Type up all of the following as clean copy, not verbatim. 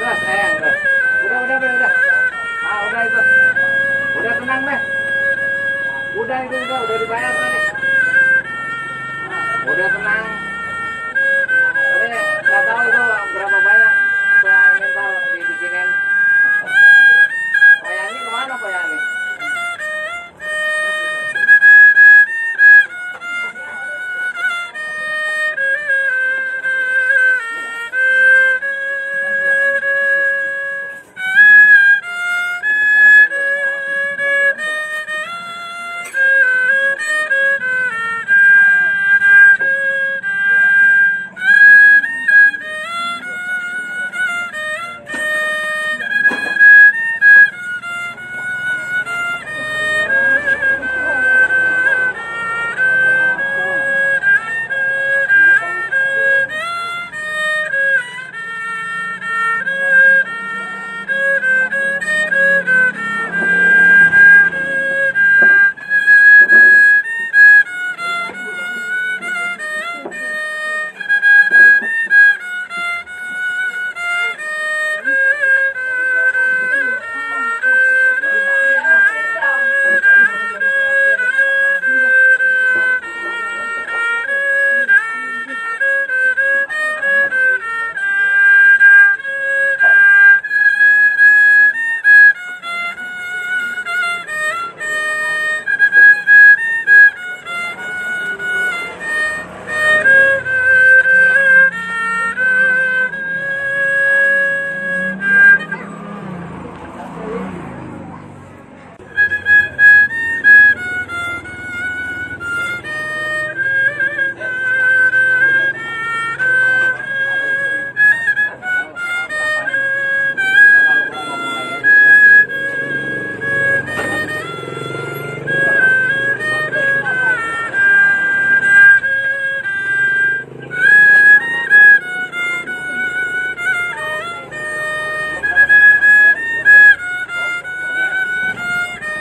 Udah sayang, udah, Be, udah. Ah, udah itu. Udah tenang, Be. Udah itu udah dibayar tadi. Udah tenang. Tadi nggak tahu itu berapa banyak. Setelah ini ntar dibikinin. Pak Yani kemana Pak Yani?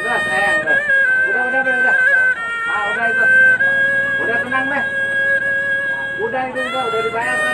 Udah sayang, udah, Be, udah. Ah, udah itu. Udah tenang, Be. Udah itu udah dibayar.